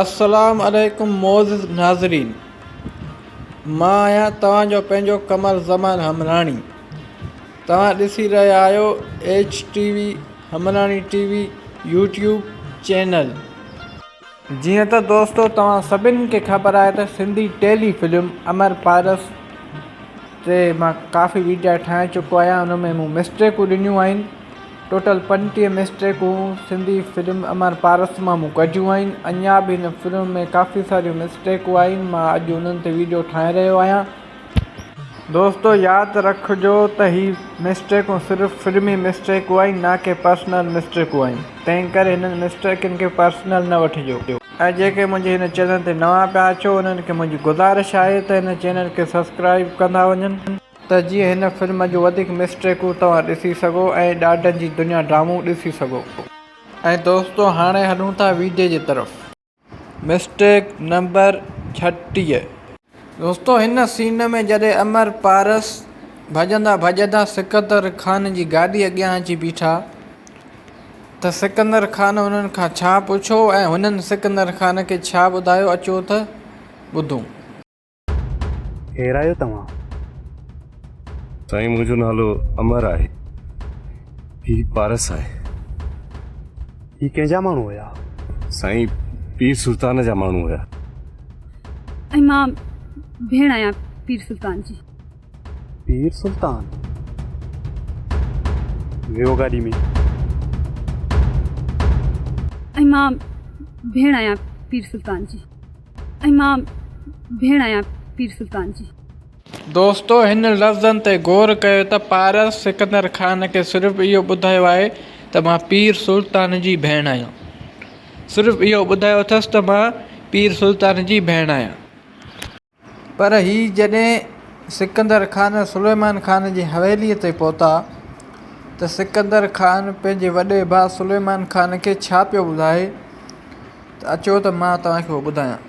السلام عليڪم معزز ناظرين مان آهيان توهان جو پنهنجو قمر زمان همراڻي توهان ڏسي رهيا آهيو H T V Hamrani T V YouTube channel. جيئن ته دوستو توهان سڀن کي خبر آهي ته سنڌي ٽيلي فلم امر پارس تي مان ڪافي ويڊيا ٺاهي چڪو آهيان ان ۾ مون مسٽيڪون ڏنيون آهن ٽوٽل 35 مسٽيڪون سنڌي فلم امر پارس مان مون ڪڍيون آهن اڃا به هن فلم ۾ ڪافي ساريون مسٽيڪون آهن مان اڄ انهن تي ويڊيو ٺاهي رهيو آهيان. دوستو ياد رکجو ته هي مسٽيڪون صرف فلمي مسٽيڪون آهن نه ڪي پرسنل مسٽيڪون آهن تنهن ڪري هنن مسٽيڪن کي پرسنل نه وٺجو. ۽ جيڪي منهنجي هن چينل تي نوان پيا اچو انهن کي منهنجي گذارش آهي ته هن چينل کي سبسڪرائيب ڪندا وڃن ته جيئن هن فلم جون وڌيڪ مسٽيڪون توهان ڏسي سگهو ۽ ڏاڍن جي دنيا ڊرامو ڏسي سگهو. ۽ دوستو هاڻي هلون ٿا ويڊيو جي طرف. Mistake number 36. دوستو هن سين ۾ جڏهن امر پارس ڀڄندا ڀڄندا سڪندر خان جي گاڏي اڳيان اچي بيٺا ته سڪندر خان انهن کان ڇا پڇيو ۽ هنن سڪندر خان کي ڇا ٻڌايو اچو ته ٻڌون. ڪير آهيو توهان؟ سائين منهنجو نالو امر آهي. هي پارس آهي. هي ڪنهن جا ماڻهو هيا؟ سائين پير سلطان جا ماڻهو هيا. ۽ مان ڀيڻ آهيان پير سلطان جي. پير سلطان؟ ويهو گاڏي ۾. ۽ مان ڀيڻ آهيان پير سلطان جي. ۽ مان ڀيڻ آهيان پير سلطان جي. دوستو هن لفظن تي غور ڪيو ته پارس سڪندر خان کي صرف اهو ٻڌايو آهي ته مان پير سلطان جي ڀيڻ آهيان. صرف اهو ٻڌايو اٿس ته مان پير سلطان جي ڀيڻ آهيان. پر هي جڏهن سڪندر خان سليمان خان جي حويليء تي پهتا ته سڪندر خان پنهنجي وڏي ڀاء سليمان خان کي ڇا پيو ٻڌائي ته اچو ته مان توهان کي اهو ٻڌايان.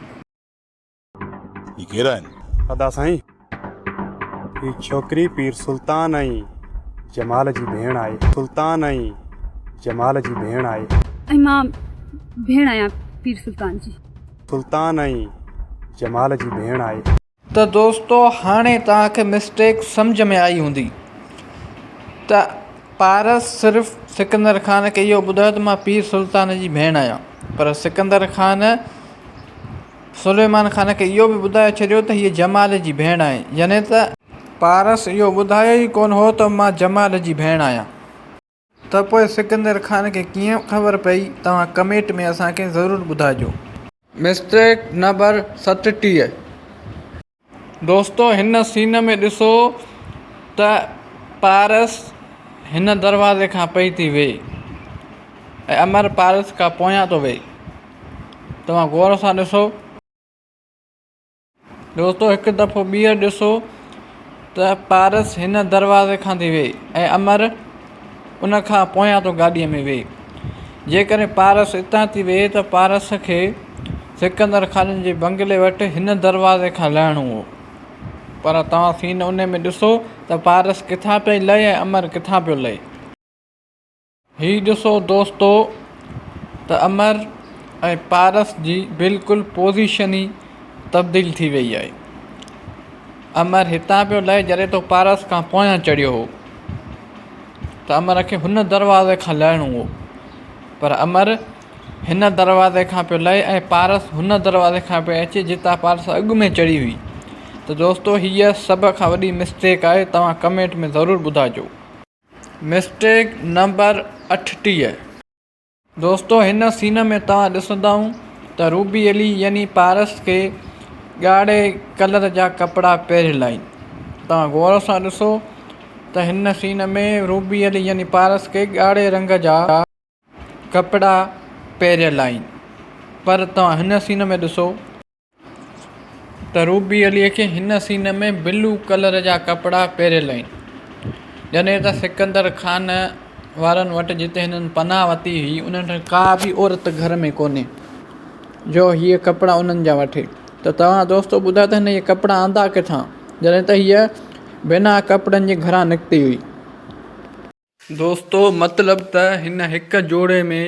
هي ڪير آهن؟ ادا سائين هي ڇوڪري پير سلطان ۽ جمال جي ڀيڻ آهي. سلطان ۽ جمال جي ڀيڻ آهي. ۽ مان ڀيڻ آهيان پير سلطان جي. سلطان ۽ جمال جي ڀيڻ آهي. ته دوستو هاڻي توهان کي مسٽيڪ سمجهه ۾ آئي هوندي ته پارس صرف سڪندر خان کي اهو ٻڌايو ته مان پير سلطان جي ڀيڻ آهيان پر سڪندر خان سليمان خان کي اهو به ٻڌائي ڇڏيو ته هيء جمال جي ڀيڻ آهي يعني ته پارس اهو ٻڌايو ئي ڪونه هو ته مان جمال جي ڀيڻ آهيان. ته پوء سڪندر خان کي ڪيئن خبر پئي توهان ڪمينٽ ۾ اسان کي ضرور ٻڌائجو. مسٽيڪ نمبر 37 دوستو هن سين ۾ ڏسو ته پارس هن دروازي کان پئي ٿي وئي ۽ امر پارس کان پويان ٿو وئي توهان غور سان ڏسو. دوستو هڪ دفعو ٻيهر ڏسو ته پارس هن دروازي کان ٿي ويهي ۽ امر ان کان پويان ٿو گاڏيء ۾ ويهي. جيڪڏهن پارس اتان ٿي ويهي ته پارس کي سڪندر خان جي بنگلي وٽ هن دروازي کان لهڻو هو. پر توهان سين ان ۾ ڏسو ته پارس ڪٿان پئي لهي ۽ امر ڪٿان پيو لهي. هي ڏسو دوستو ته امر ۽ پارس جي بلڪل پوزيشن ئي تبديل ٿي وئي آهي. امر هتان پيو لهي جڏهن ته پارس کان پويان چڙهيو هو ته امر کي هن دروازي کان لهڻو هو پر امر هن دروازي کان پيو لهي ۽ پارس هن دروازي کان پيو اچي جتان پارس اڳ ۾ چڙهي هئي ته دوستو هيء سڀ کان وڏي مسٽيڪ آهي توهان ڪمينٽ ۾ ضرور ٻڌائجو. Mistake number 38. دوستو هن سين ۾ توهان ڏسندائون ته روبي علي يعني پارس کي ڳاڙهي ڪلر جا ڪپڙا پهريل آهن توهان غور سان ڏسو ته هن سين ۾ روبي علي يعني پارس کي ڳاڙهي رنگ جا ڪپڙا پهريل آهن پر توهان هن سين ۾ ڏسو ته روبي عليء کي هن سين ۾ بلو ڪلر جا ڪپڙا پهريل آهن. جڏهن ته سڪندر خان وارن وٽ جتي هنن پناهه ورتي هئي، انهن وٽ ڪا به عورت گهر ۾ ڪونهي، جو هيء ڪپڙا انهن جا وٺي. ته توهان دوستو ٻڌايو ته هن اهي ڪپڙا آندا ڪٿان؟ جڏهن ته هيء بنا ڪپڙن جي گهران نڪتي هئي. دوستو مطلب ته هن هڪ جوڙي ۾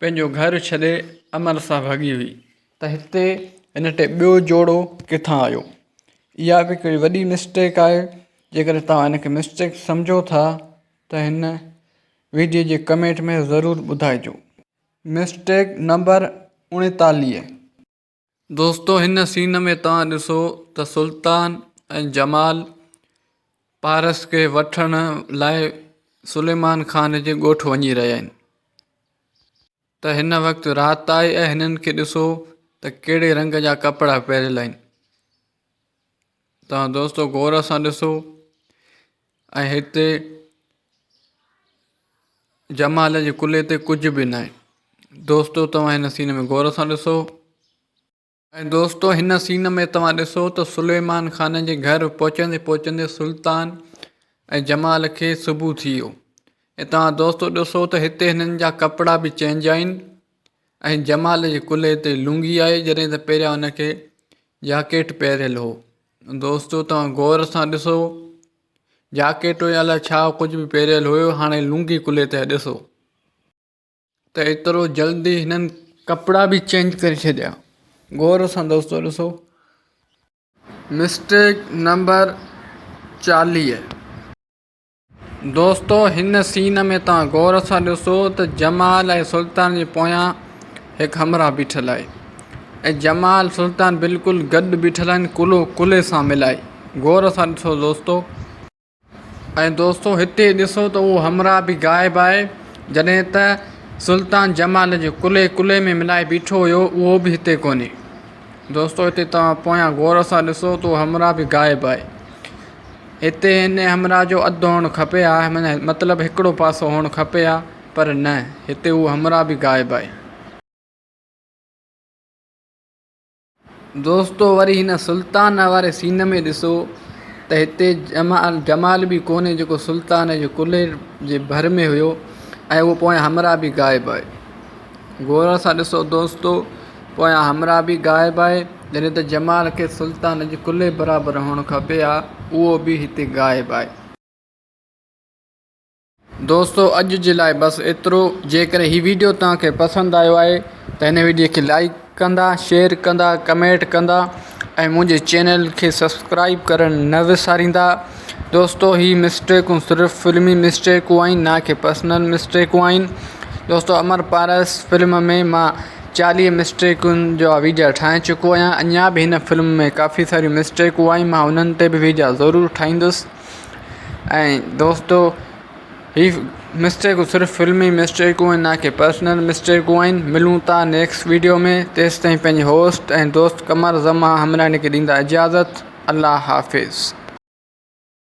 پنهنجو گهر ڇڏي امر سان ڀڳي هئي. ته هتي هن ٽي ٻيو جوڙو ڪٿان آيو؟ اها به هڪڙي وڏي مسٽيڪ آهي جيڪڏهن توهان هن کي مسٽيڪ سمجهو ٿا ته هن ويڊيو جي ڪمينٽ ۾ ضرور ٻڌائجو. Mistake number 39. دوستو هن سين ۾ توهان ڏسو ته سلطان ۽ جمال پارس کي وٺڻ لاء سليمان خان جي ڳوٺ وڃي رهيا آهن ته هن وقت رات آهي ۽ هنن کي ڏسو ته ڪهڙي رنگ جا ڪپڙا پهريل آهن توهان دوستو غور سان ڏسو ۽ هتي جمال جي ڪلهي تي ڪجهه به ناهي. دوستو توهان هن سين ۾ غور سان ڏسو. ۽ دوستو هن سين ۾ توهان ڏسو ته سليمان خان جي گهر پهچندي پهچندي سلطان ۽ جمال کي صبح ٿي ويو ۽ توهان دوستو ڏسو ته هتي هنن جا ڪپڙا به چينج آهن ۽ جمال جي ڪلهي تي لونگي آهي جڏهن ته پهريان هن کي جاڪيٽ پهريل هو دوستو توهان غور سان ڏسو جاڪيٽ يا الائي ڇا ڪجهه به پهريل هيو هاڻي لونگي ڪلهي تي ڏسو ته ايترو جلدي هنن ڪپڙا به چينج ڪري ڇڏيا غور سان دوستو ڏسو مسٽيڪ نمبر 40. دوستو هن سين ۾ توهان غور سان ڏسو ته جمال ۽ سلطان جي پويان هڪ همراهه بيٺل آهي ۽ جمال سلطان بلڪل گڏ بيٺل آهن ڪلهو ڪلهي سان ملائي غور سان ڏسو دوستو. ۽ دوستو هتي ڏسو ته اهو همراهه به غائب آهي جڏهن ته سلطان جمال جي ڪلهي ڪلهي ۾ ملائي بيٺو هيو اهو به هتي ڪونهي دوستو هتي توهان پويان غور سان ڏسو ته اهو همراهه به غائب آهي. هتي هن همراهه جو اڌ هئڻ کپي ها مطلب هڪڙو پاسو هئڻ کپي ها پر نه هتي اهو همراهه به غائب آهي. دوستو وري هن سلطان واري سين ۾ ڏسو ته هتي جمال جمال به ڪونهي جيڪو سلطان جي ڪلهي جي ڀر ۾ هيو ۽ اهو پويان همراهه به غائب آهي. غور سان ڏسو دوستو پويان همراهه به غائب آهي جڏهن ته جمال کي سلطان جي ڪلهي برابر هئڻ کپي ها اهو به هتي غائب آهي. دوستو اڄ جي لاء بس ايترو جيڪڏهن هي ويڊيو توهان کي پسند آيو آهي ته هن ويڊيو کي لائيڪ ڪندا شيئر ڪندا ڪمينٽ ڪندا ۽ منهنجي چينل کي سبسڪرائيب ڪرڻ نه وساريندا دوستو هي مسٽيڪون صرف فلمي مسٽيڪون آهن نه ڪي پرسنل مسٽيڪون آهن دوستو امر پارس فلم ۾ مان 40 مسٽيڪن جا ويڊيا ٺاهي چڪو آهيان اڃا به هن فلم ۾ ڪافي ساريون مسٽيڪون آهن مان انهن تي به ويڊيا ضرور ٺاهيندس ۽ دوستو هي مسٽيڪون صرف فلمي مسٽيڪون آهن نه ڪي پرسنل مسٽيڪون آهن ملون ٿا نيڪسٽ ويڊيو ۾ تيستائين پنهنجي هوسٽ ۽ دوست قمر زمان همراڻي کي ڏيندا اجازت الله حافظ.